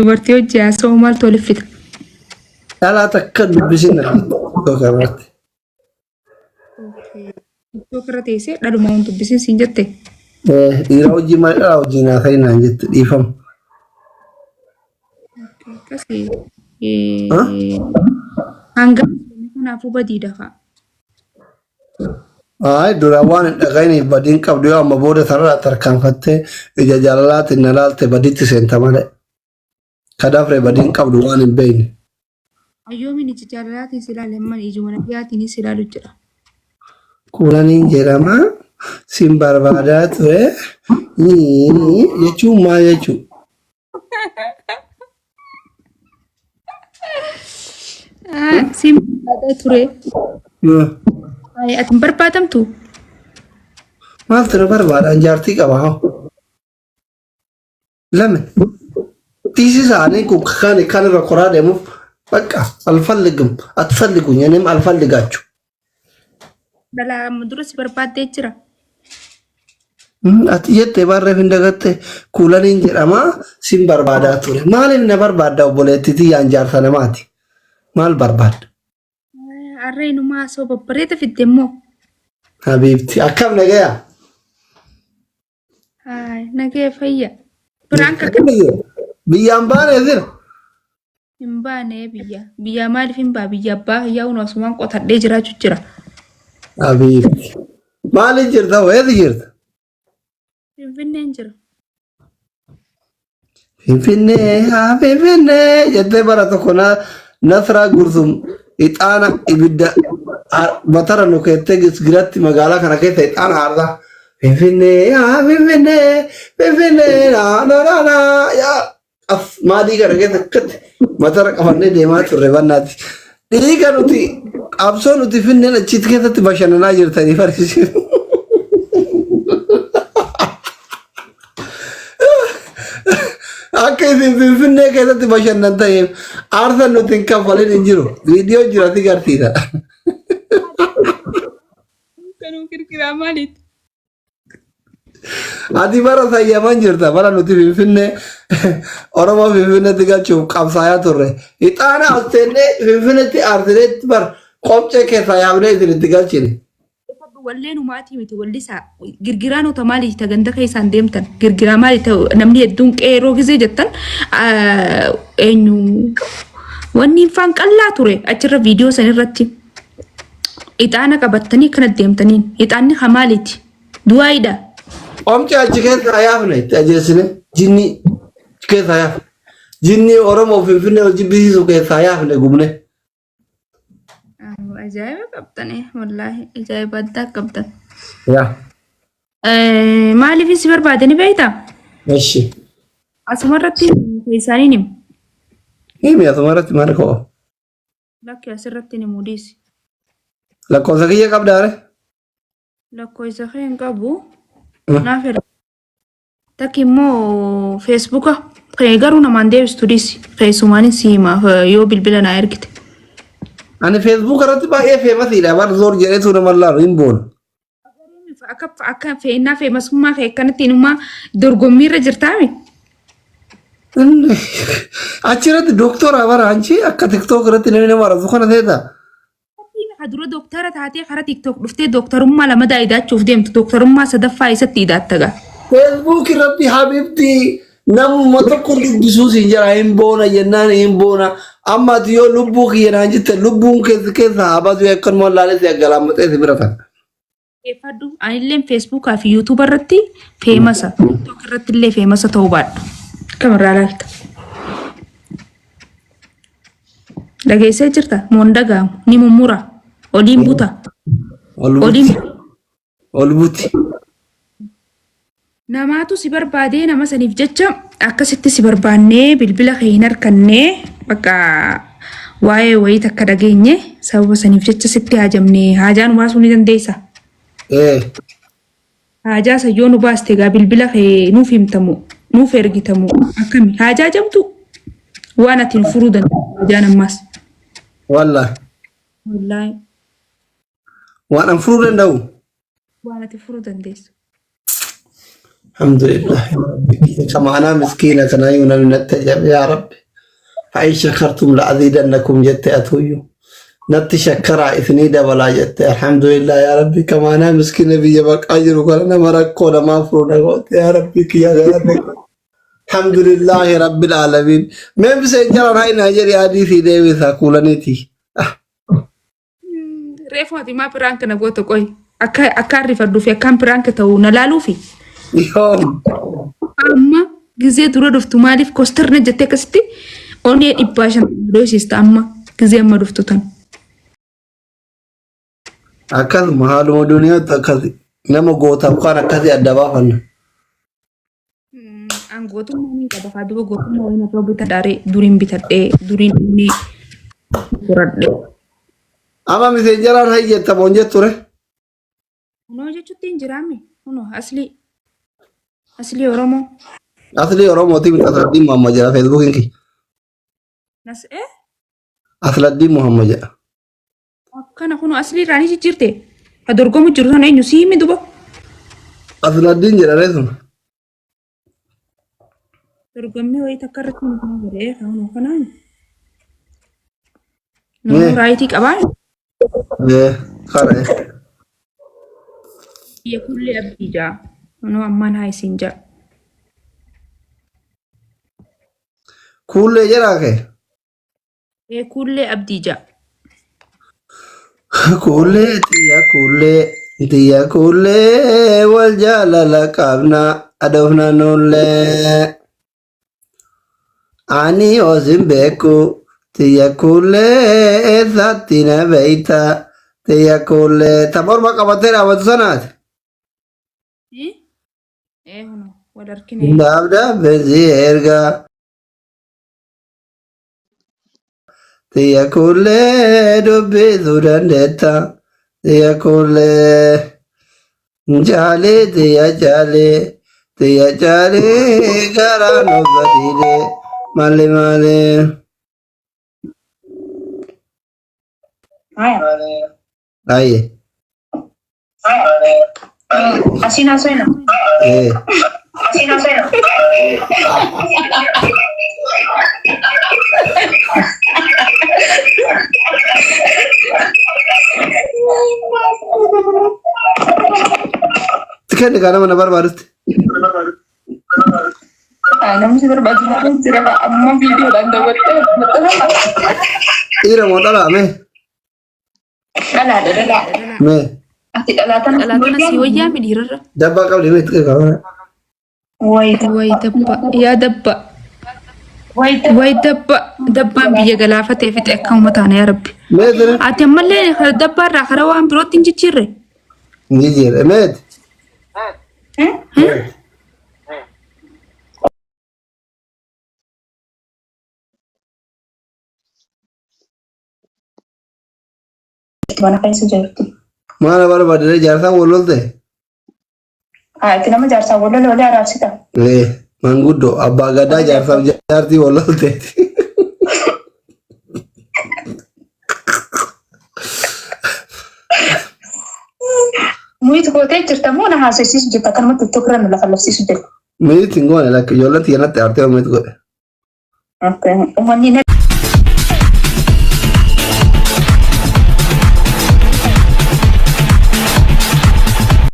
Dubartii hojii haasa'uu maaltu waliif fida? Dhalaa takka dubbisin na TikTok irratti. TikTok irra teessee dhaluma waan dubbisin siin jette. Dhiira hojii malee dhalaa hojii naa ta'in naan jette dhiifama. Akkasii. Hanga kanaafuu badiidha fa'a. Ayi dura waan hin dhaga'iniif badiin qabdu yoo amma booda sarara tarkaanfattee ija jaalalaatiin na laalte baditti seenta malee. Kadaafre badiin qabdu waan hin beekne. Ayyoomiin ija jaalalaatiin si ilaale amma ijuma nagayaatiin si ilaalu jira. Kuulaniin jedhama. Sin barbaadaa ture. Jechuun maal jechuu? Siin barbaadaa ture. Ay, ati hin barbaadamtu? Maaltu na barbaada? An jaartii qaba hoo. Lame. Tiisi isaanii kun kan kan irra koraa deemuuf bakka alfalligum atfalligu nyanim alfalligaachu. Dhalaa amma dura si barbaaddee jira. Ati jettee barreef hin dagatte kuulaniin jedhama sin barbaadaa ture. Maaliif na barbaadda obboleettii tiyyaan jaarsa namaati? Maal barbaadda? Har'a inumaa haasoo babbareeda fidde immoo. Habiibti akkam nagayaa? Haay, nagee fayya. Biraan akka Biyyaan baanee jira. Hin baane biyya. Biyyaa maaliif hin baa? Biyya abbaa kiyyaa kun asumaan qotadhee jiraachuu jira. Habiibti. Maaliif jirta? Eessa jirta? Finfinneen jira. Finfinnee haa Finfinnee jettee bara tokko na Nasraa Gursum ixaana ibidda matara nu keettee gisgiratti magaalaa kana keessa ixaana aarsaa. Finfinnee haa Finfinnee Finfinnee naa naa naa naa yaa Af maadii kana keessa akkatti matara qabannee deemaa turre bannaatti. Dhiiga nuti qabsoo nuti finneen achitti keessatti bashannanaa jirtanii farsiisu. Akka isin Finfinnee keessatti bashannantaniif aarsan nuti hin kaffalin hin jiru. Viidiyoo jira si garsiisa. Kanuu kirkiraa maaliiti? Ati bara sayyaman jirta bara nuti Finfinnee Oromoo Finfinneetti galchuuf qabsaayaa turre. Ixaana as teennee Finfinneetti aarsineetti bar qomcee keessaa yaabnee isin itti galchine. Walleen umaatii miti wallisaa girgiraan ota maali ta ganda keessaan deemtan girgiraa maali ta namni hedduun qeeroo gizee jettan eenyu wanni hinfaan qallaa ture achirra viidiyoo san irratti ixaana qabattanii akkana deemtaniin ixaanni ka maaliiti du'aayidha. Qomcee achi keessaa yaafne itti ajeessine jinnii achi keessaa yaafne. Jinnii Oromoo Finfinnee wal jibbisiisu keessaa yaafne gubne. Ajaa'iba qabdani wallaahi ajaa'iba addaa qabdan. Yaa. Maaliif si barbaade ni beektaa? Eshi. Asuma irratti keessaaniin himu. Himi asuma irratti maal koo? Lakki asirratti ni mudiisi. Lakkoofsa kiyya qabdaare? Lakkoofsa kee hin qabu. Naaf erga. Takki immoo feesbuuka kee garuu namaan deebistu dhiisi. Keessumaanin si hima yoo bilbila naa ergite. Ani feesbuuka irratti baay'ee feemasiidha. Bar zoor jedheetu nama laalu hin boonu. Akka akka feennaa feemasummaa kee akkanatti inumaa dorgommiirra jirtaami. Achirratti doktora bara anchi akka tiktook irratti namni nama arrabsu kana seeta. Ka dura doktara taatee karaa tiktok dhuftee doktarummaa lamadaa idaachuuf deemtu doktarummaa sadaffaa isatti idaatta gaa. Facebook irratti habibti namuma tokko dubbisuu siin jira hin boona jennaan hin boona. Amma ati yoo lubbuu kiyya naan jette lubbuun keessa keessa haa badu akkanuma laalee si aggalaammaxee si bira ta'a. Dhaggeeffadhu anilleen feesbuukaa fi yuutuuba irratti feemasa tiktok irratti illee feemasa ta'uu baadhu. Kamirraa laalta? Dhageessee jirta? Moo hin dhaga'amu? Ni mummura. Oliin buta. Ol Oliin buti. Ol buti. Namaatu si barbaadee nama saniif jecha akkasitti si barbaannee bilbila kee hin harkannee bakka waa'ee wayii takka dhageenye sababa saniif jecha sitti haajamne haajaa nu baasuu ni dandeessa. Ee. Haajaa san yoo nu baaste egaa bilbila kee nuuf himtamu nuuf ergitamu akkami haajaa jabdu waan ati nu furuu dandeessu haajaan ammaas. Wallaahi. Wallaahi Waan an furuu danda'u. waan ati furuu dandeessu. Alhamdulillah yaa Rabbi kiyya kama anaa miskiina kanaayyuu namni natti ajaa'ibe yaa Rabbi. Fa'in shakartum la aziidannakum jette atuyyuu. Natti shakkaraa isinii dabalaa jette alhamdulillah yaa Rabbi kama anaa miskiina biyya baqaa jiru kana nama rakkoo namaa furu na goote yaa Rabbi kiyya galanni Alhamdulillahi Rabbil Alamin. Mee miseenjaraan haa inaa jedhi adii sii deebisa kuulaniiti. Reefu ati maa piraank na goota qoy. Akka akka arrifadhuu fi akkaan piraank ta'u na laaluufi. Yoom. Amma gizee dura dhuftu maaliif kostarna jettee akkasitti onnee 500 dhoysista amma gizee amma dhuftu tan. Akkasuma haaluma duniyaatti akkasi nama gootaaf kaan akkasii adda baafanna. An gootummaa ni qaba kaa duba gootummaa wayii narra bitadhaaree duriin bitadhee duriin inni horadhee. Amma miseenjaraan hay jetta boon jetture. Kunoo jechuutti hin jiraame kunoo aslii aslii Oromoo. Aslii Oromootii miti Asladdiin Muhammad jedha feesbuukiin kiyya. Nas ee Asladdiin Muhammad jedha. Akkana kunoo aslii irraa ni jijjiirte. Ka dorgomu jiru sana eenyu sii himi duba. Asladdiin jedha sun. Dorgommii wayii takka irratti nu kana godhee kunoo kanaan. Namuu raayitii qabaa. Mee kara. Biyya kullee abdii jaa. Kunoo ammaan haa isin jaa. Kuullee jedhaa kee. Ee kuullee abdii ja'a. Kuullee tiyya kuullee tiyya kuullee wal jaalala qabna adoofna nullee. Ani osin beeku tiyya kuullee eessatti na beeyta tiyya kuullee ta morma qabattee dhaabatu sanaati. Ee huno wal arkinee. Dhaabda beezi erga. Tiyya kuullee dubbisuu dandeetta. Tiyya kuullee jaalee tiyya jaalee tiyya jaalee garaa nu badiilee maali maali. Haya. Aye. Asiin haasofna. Eh. Asiin haasofna. Kenni kaa nama na barbaadutti. Namni si barbaadu jira amma viidiyoodhaan dabalatee maxxanfama. Dhiira moo dhalaa mee? Dhalaadha dhalaa. Mee Ati dhalaa tana Dhalaa tana si wayyaa mi dhiirarra? dabbaa qabdi mee itti qaba. Wayi Way dabba yaa dabba wayi way dabba dabbaan biyya galaafatee fixe akka uummata taana yaa rabbi. Mee ture? Ati ammallee dabbaarraa karaa waan birootti hin jijjiirre. Ni jira. Meet? Mana keessa jirti. Maala barbaadde jaarsaan wal lolte? Ati nama jaarsaa wal lole walii araarsita. Ee manguddoo abbaa gadaa jaarsaaf jaartii wal lolte. Muyit gootee jirta moo na haasofsiisu jirta akkanumatti tiktok irra nu lafa labsiisu jirta. Muyit hin goone lakki ijoolleen tiyya natti aartee muyit godhe. Uummanni na